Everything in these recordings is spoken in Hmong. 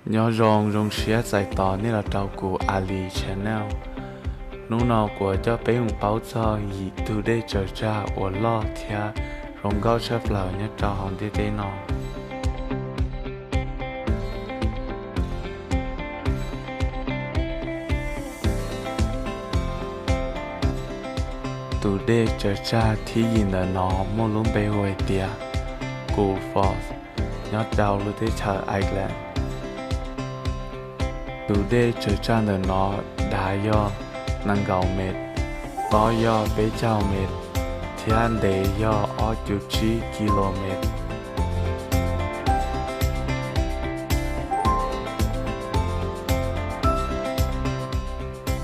Nyob zoo, zoo siab txais tos nej los rau kuv Ali Channel. Hnub no kuv coj peb mus paub txog yim tug dej tsaws tsag uas loj thiab zoo nkauj tshaj plaws nyob rau hauv ntiaj teb no. Tus dej tsaws tsag thib yim ntawm no muaj lub npe hu hais tias Gull Falls, nyob rau lub teb chaws Iceland. Tus dej tsaws tsag ntawm no dav yog nees nkaum mev, tob yog peb caug mev, thiab ntev yog ob cuv tsib ki lo mev.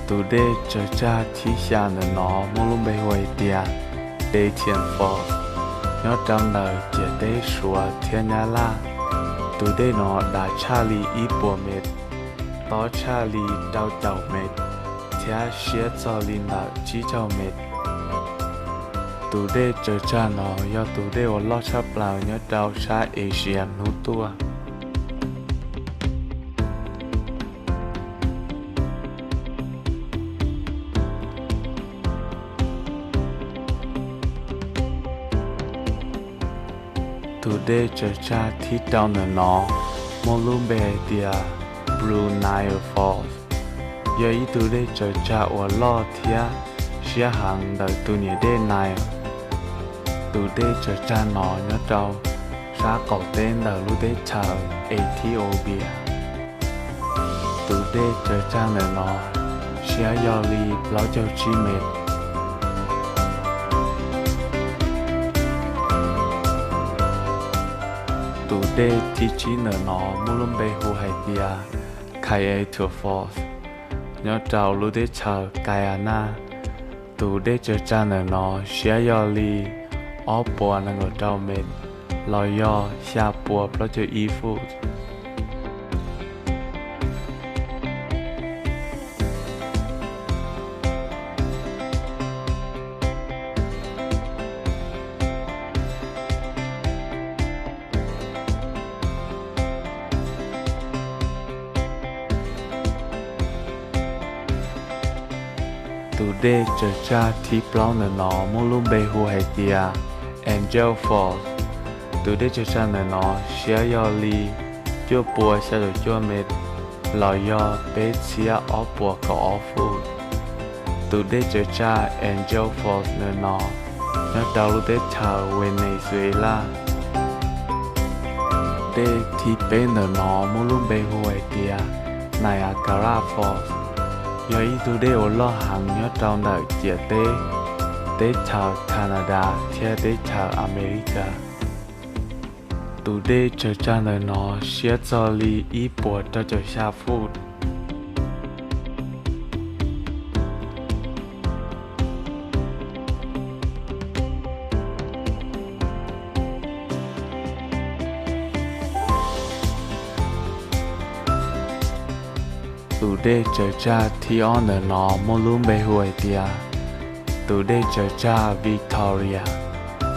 Tus dej tsaws tsag thib xya ntawm no muaj lub npe hu hais tias Dayton Falls, nyob rau ntawm ciam teb Suav thiab Nyab Laj. Tus dej no dav tshaj li ib puas mev, tob tshaj li rau caum mev, thiab siab txog li ntawm tsib caug mev. Tus dej tsaws tsag no yog tus dej uas loj tshaj plaws nyob rau sab Asia hnub tuaj. Tus dej tsaws tsag thib rau ntawm no muaj lub npe hais tias Blue Nile Falls, yog ib tug dej tsaws tsag uas loj thiab siab heev ntawm tus niam dej Nile. Tus dej tsaws tsag no nyob rau sab qaum teb ntawm lub teb chaws Ethiopia. Tus dej tsaws tsag ntawm no siab yog li plaub caug tsib mev. Tus dej thib tsib ntawm no muaj lub npe hu hais tias Kaiatur Falls, nyob rau lub teb chaws Guyana. Tus dej tsaws tsag ntawm no siab yog li ob puas nees nkaum rau mev, los yog xya puas plaub caug ib foot. Tus dej tsaws tsag thib plaub ntawm no muaj lub npe hu hais tias Angel Falls. Tus dej tsaws tsag ntawm no siab yog li cuaj puas xya caum cuaj mev, los yog peb txhiab ob puas kaum ob foot. Tus dej tsaws tsag Angel Falls ntawm no nyob rau lub teb chaws Venezuela. Dej thib peb ntawm no muaj lub npe hu hais tias Niagara Falls, yog ib tug dej uas loj heev nyob rau ntawm ciam teb teb chaws Canada thiab teb chaws America. Tus dej tsaws tsag ntawm no siab txog li ib puas rau caum xya foot. Tus dej tsaws tsag thib ob ntawm no muaj lub npe hu hais tias tus dej tsaws tsag Victoria,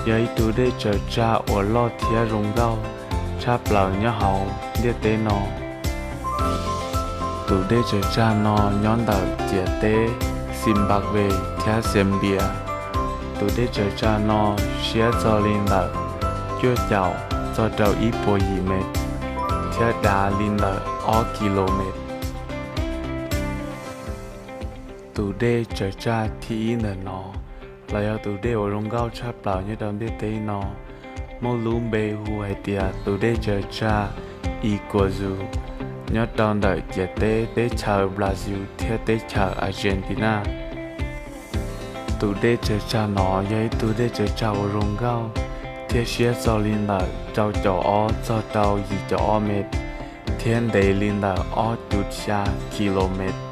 yog ib tug dej tsaws tsag uas loj thiab zoo nkauj tshaj plaws nyob hauv ntiaj teb no. Tus dej tsaws tsag no nyob ntawm ciam teb Zimbabwe thiab Zambia. Tus dej tsaws tsag no siab txog li ntawm cuaj caum txog rau ib puas yim mev, thiab dav li ntawm ob ki lo mev. Tus dej tsaws tsag thib ib ntawm no, los yog tus dej uas zoo nkauj tshaj plaws nyob rau ntiaj teb no, muaj lub npe hu hais tias tus dej tsaws tsag Iguazu, nyob rau ntawm ciam teb teb chaws Brazil thiab teb chaws Argentina. Tus dej tsaws tsag no yog ib tug dej tsaws tsag uas zoo nkauj thiab siab txog li ntawm rau caum ob txog rau yim caum ob mev, thiab ntev li ntawm ob cuv xya ki lo mev.